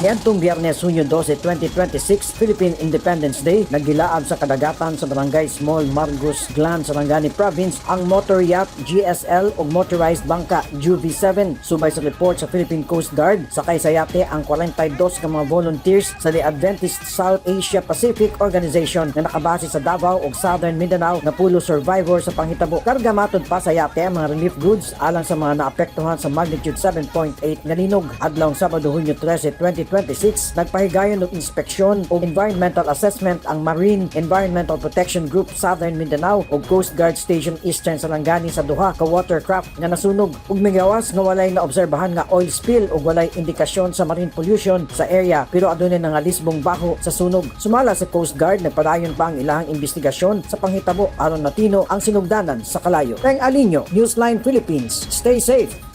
Niadtong Biyernes, Hunyo 12, 2026, Philippine Independence Day, naggilaab sa kadagatan sa Barangay Small Margus Glan, Sarangani Province ang motor yacht GSL ug motorized bangka UV7. Subay sa report sa Philippine Coast Guard, sakay sa yate ang 42 ka mga volunteers sa The Adventist South Asia Pacific Organization na nakabase sa Davao ug Southern Mindanao na pulo survivor sa panghitabo. Karga matud pa sa yate ang mga relief goods alang sa mga naapektuhan sa magnitude 7.8 nga linog. Adlawng Sabado, Hunyo 13, 2026, nagpahigayon og inspeksyon ug environmental assessment ang Marine Environmental Protection Group Southern Mindanao ug Coast Guard Station Eastern Sarangani sa duha ka watercraft nga nasunog ug migawas nga walay naobserbahan nga oil spill ug walay indikasyon sa marine pollution sa area, pero adunay nangalisbong baho sa sunog. Sumala sa Coast Guard, nagpadayon pa ang ilahang investigasyon sa panghitabo aron matino ang sinugdanan sa kalayo. Peng Alinio, Newsline Philippines. Stay safe.